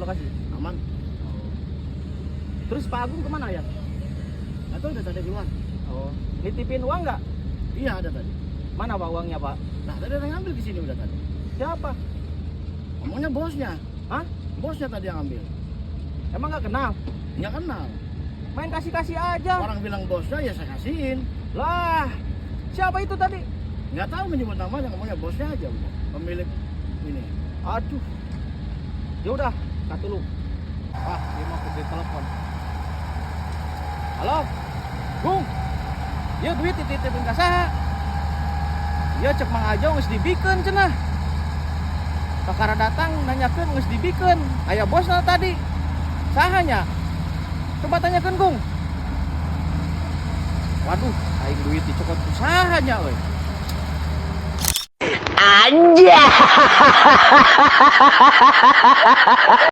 lokasi? Aman. Terus Pak Agung kemana ya? Atau udah tadi keluar. Oh, nitipin uang nggak? Iya, ada tadi. Mana, Pak, uangnya, Pak? Nah, tadi ada yang ngambil di sini udah tadi. Siapa? Ngomongnya bosnya. Hah? Bosnya tadi yang ambil. Emang nggak kenal? Nggak kenal. Main kasih-kasih aja. Orang bilang bosnya, ya saya kasihin. Lah, siapa itu tadi? Nggak tahu menyebut namanya, ngomongnya bosnya aja udah. Pemilik ini. Aduh. Ya udah, kata lu. Wah, dia mau ke telepon. Halo? Gung. Ya, duit dititipin ka saha? Ya, cek Mang Ajo geus dibikeun cenah. Kakara datang nanyakeun, geus dibikeun. Aya bosna tadi. Saha nya? Coba tanyakeun, Gung. Waduh, aing duit dicokot ku saha nya euy? Anjay.